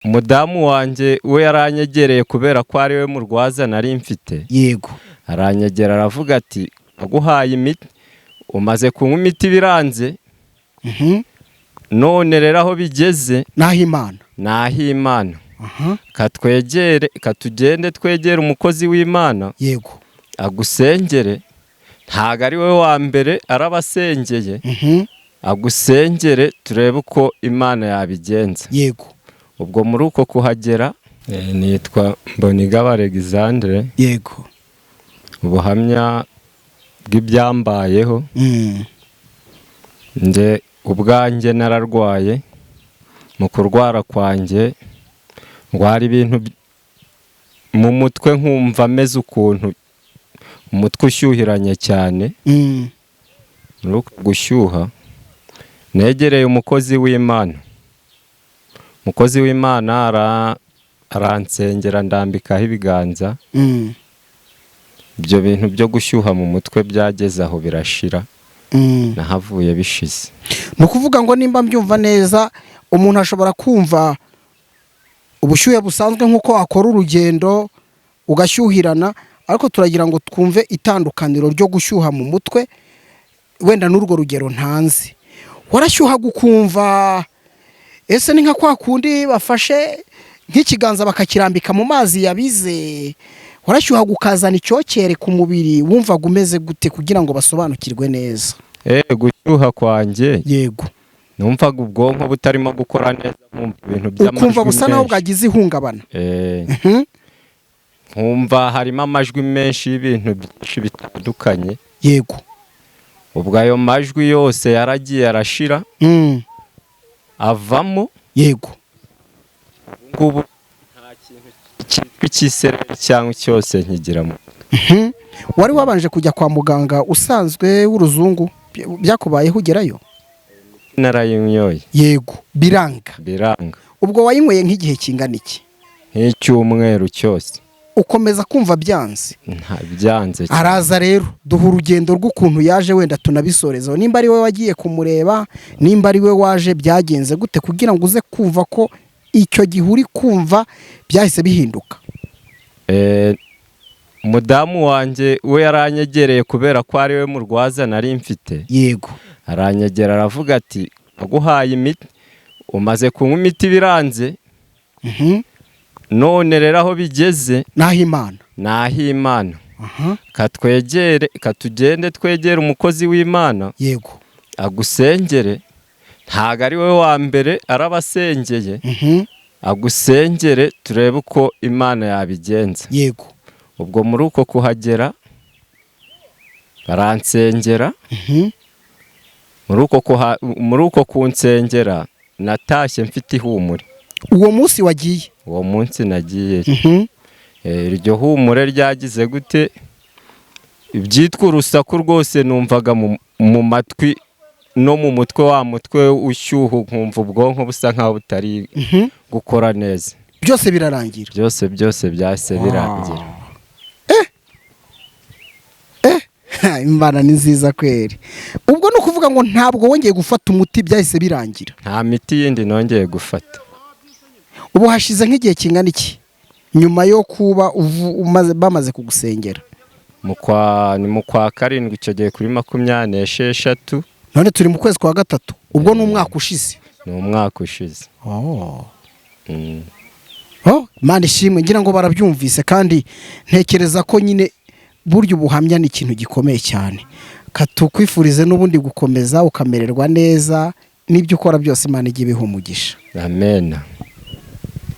Umudamu wanjye we yaranyegereye kubera ko ari we murwaza nari mfite. Yego. Aranyegera aravuga ati: "Naguhaye imiti, umaze kunywa imiti biranze. None rero aho bigeze naho Imana ni ah'Imana. Katwegere, katugende twegere umukozi w'Imana agusengere. Ntabwo ari we wa mbere arabasengeye. Agusengere turebe uko Imana yabigenza." Ubwo muri uko kuhagera, nitwa Mbonigaba Alexandre. Ubuhamya bw'ibyambayeho, nge ubwanjye nararwaye. Mu kurwara kwanjye ndwara ibintu mu mutwe, nkumva ameze ukuntu umutwe ushyuhiranye cyane. Muri uko gushyuha negereye umukozi w'Imana. Umukozi w'Imana aransengera, ndambikaho ibiganza. Ibyo bintu byo gushyuha mu mutwe byageze aho birashira. Nahavuye bishize. Ni ukuvuga ngo nimba mbyumva neza, umuntu ashobora kumva ubushyuhe busanzwe nk'uko wakora urugendo ugashyuhirana, ariko turagira ngo twumve itandukaniro ryo gushyuha mu mutwe wenda n'urwo rugero ntanze. Warashyuhaga ukumva ese ni nka kwa kundi bafashe nk'ikiganza bakakirambika mu mazi yabize? Warashyuhaga ukazana icyokere ku mubiri? Wumvaga umeze gute, kugira ngo basobanukirwe neza? Gushyuha kwanjye, numvaga ubwonko butarimo gukora neza, nkumva ibintu by'amajwi Ukumva busa naho menshi. bwagize ihungabana. Nkumva harimo amajwi menshi y'ibintu byinshi bitandukanye. Ubwo ayo majwi yose yaragiye arashira, avamo. Ngubu nta kintu cyitwa ikisereri cyangwa cyose nkigira mu Wari wabanje kujya kwa muganga usanzwe w'uruzungu? Byakubayeho ugerayo? Narayinyoye. Yego, biranga? Biranga. Ubwo wayinyweye nk'igihe kingana iki? Nk'icyumweru cyose. Ukomeza kumva byanze? Nta byanze cyane. Araza rero, duha urugendo rw'ukuntu yaje, wenda tunabisorezaho. Nimba ari we wagiye kumureba, nimba ari we waje, byagenze gute kugira ngo uze kumva ko icyo gihe uri kumva byahise bihinduka? Umudamu wanjye we yaranyegereye kubera ko ari we murwaza nari mfite. Aranyegera aravuga ati: "Naguhaye imiti, umaze kunywa imiti biranze. None rero aho bigeze naho Imana ni ah'Imana. Katwegere, katugende twegere umukozi w'Imana agusengere. Ntabwo ari we wa mbere arabasengeye. Agusengere turebe uko Imana yabigenza." Ubwo muri uko kuhagera baransengera. Muri uko kunsengera natashye mfite ihumure. Uwo munsi wagiye? Uwo munsi nagiye. Iryo humure ryagize gute? Ibyitwa urusaku rwose numvaga mu matwi no mu mutwe, wa mutwe ushyuha, nkumva ubwonko busa nkaho butari gukora neza. Byose birarangira? Byose byose byahise birangira. Imana ni nziza kweri. Ubwo ni ukuvuga ngo ntabwo wongeye gufata umuti, byahise birangira? Nta miti yindi nongeye gufata. Ubu hashize nk'igihe kingana iki nyuma yo kuba bamaze kugusengera? Ni mu kwa karindwi icyo gihe, kuri 26. None turi mu kwezi kwa gatatu, ubwo ni umwaka ushize? Ni umwaka ushize. Oh, Imana ishimwe. Ngira ngo barabyumvise, kandi ntekereza ko nyine burya ubuhamya ni ikintu gikomeye cyane. Katukwifurize n'ubundi gukomeza ukamererwa neza, n'ibyo ukora byose Imana ijye ibiha umugisha. Amen.